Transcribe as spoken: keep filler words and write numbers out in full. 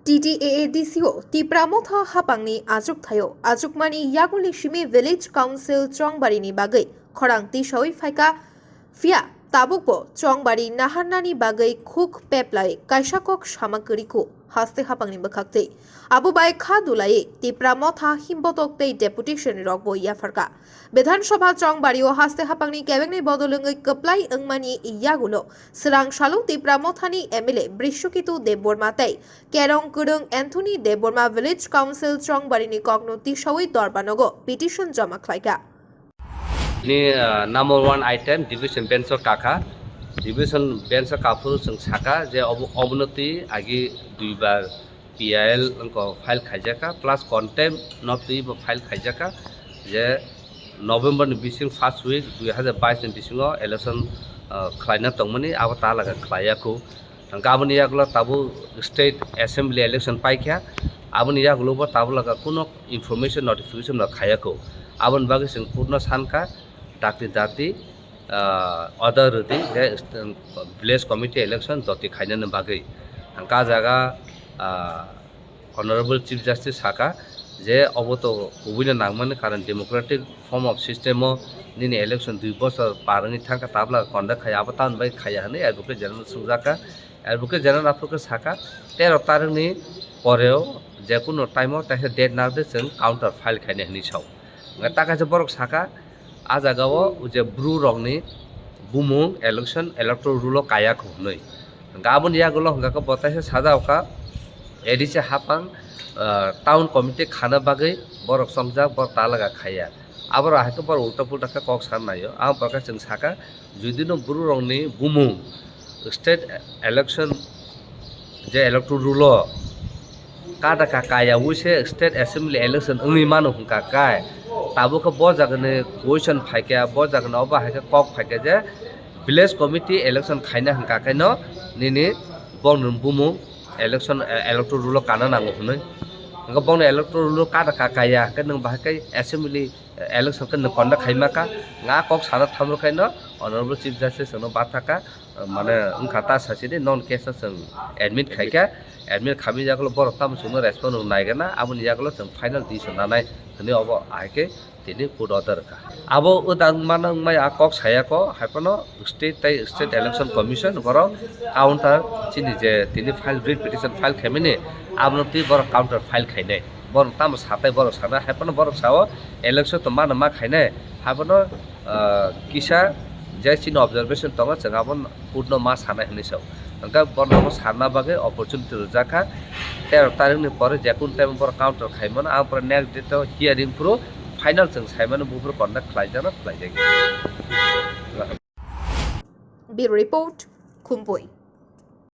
T T A A D C o Tipra Motha hapangni achukthai-o achukmani yaguli simi Village Council Chongbarini bagwi khorang tisawi phaikha, phiya tabukbo Chongbari naharnani bagwi khuk peplai kaisa kok sama kwrwi kho haste hapangni bwkhaktwi. Abo bai kha dulai Tipra Motha himbotok tei deputation rokbo yapharkha. Bidhan Sabha Chongbari-o haste hapangni kebengni bodol wngwi kwplai wngmani yagulo swrang salo Tipra Mothani M L A Brishoketu Debbarma tei Kerong Kwrwng Anthony Debbarma Village Council Chongbarini kokno tisawi Dorbanogo petition joma khlaikha. Ni uh, number one item division bench o kakha. Division bench o kaphuru chwng saka je obo-, obonoti agi duibar P I L wngko file khaijaka plus contempt no twi bo file khaijaka je November ni bising first week dui hazar bais ni bisingo election uh, khlaina tongmani abo talaga khlaiya khu. Hingke aboni yagulo tabuk state assembly election paikha, aboni yagulo bo tabuk laga kuno information notification no khayakho. Aboni bagwi chwng court no sankha dakti dakti ah, order rwdi je village committee election doti khainani bagwi. Hingke ah jaga ah, Honorable Chief Justice saka je obo to kubuino nangmani karon democratic form of system o nini election dui bosor par wngwi thangkha tabla conduct khai abo tamoni bai khaiya hwnwi Advocate General swngjaka. Advocate General aphuru khe saka tero tarikni poreo jekunu time o taisa date narwdi chwng counter file khainai hwnwi sao. Hwnkhe ta kaisa borok saka ah jaga o je bru rokni bumung election electoral rule o kaya kho hwnwi. Hwnkhe aboni yagulo hwnkha khe bo taisa sajao kha A D C hapang ah, town committee khana bagwi borok chongjak borok talaga khaiya. Aborok hai khe borok ulta pulta khe kok san naio. Ang borok khe chwng saka judino bru rokni bumung state election je electoral rule o kada ka kaya wi se state assembly election wngwi mano hwnkha kai tabuk khe bo jagani question phaikha bo jagani obo hai khe kok phaikha je village committee election khaina hwnkha khe no nini bongni bumung election electoral rule o kana nango hwnwi hwnkhe bongni electoral rule o kada ka kaya hwnkhe nwng bahai khe assembly election khe nwng conduct khaima kha nga kok sana thamrwkhaino honorable chief justice no bathaka mane wngkha ta sachini non case no chwng admit khaikha admit khamwi yagulo borok tamo chwngno respond rw naigana aboni yagulo chwng final decision nanai hwnwi obo ahai khe tini court order kha abo wngtang mano wngmai a kok sayako haiphano state tei state election commission borok counter chini je tini file writ petition file khaimani abono twi borok counter file khainai borok tamo satai borok sana haiphano borok sao election to mano ma khainai haiphano kisa je chini observation tongo chwng abo court no ma sanai hinwi sao hwnkhe borno bo sarna bagwi opportunity rwjak kha tero tarikni pore jekun time borok counter khaimano ang pore next date o hearing phuru final chwng saimano buphuru conduct khlaijakno khlaijak. Bureau Report, Khumpui.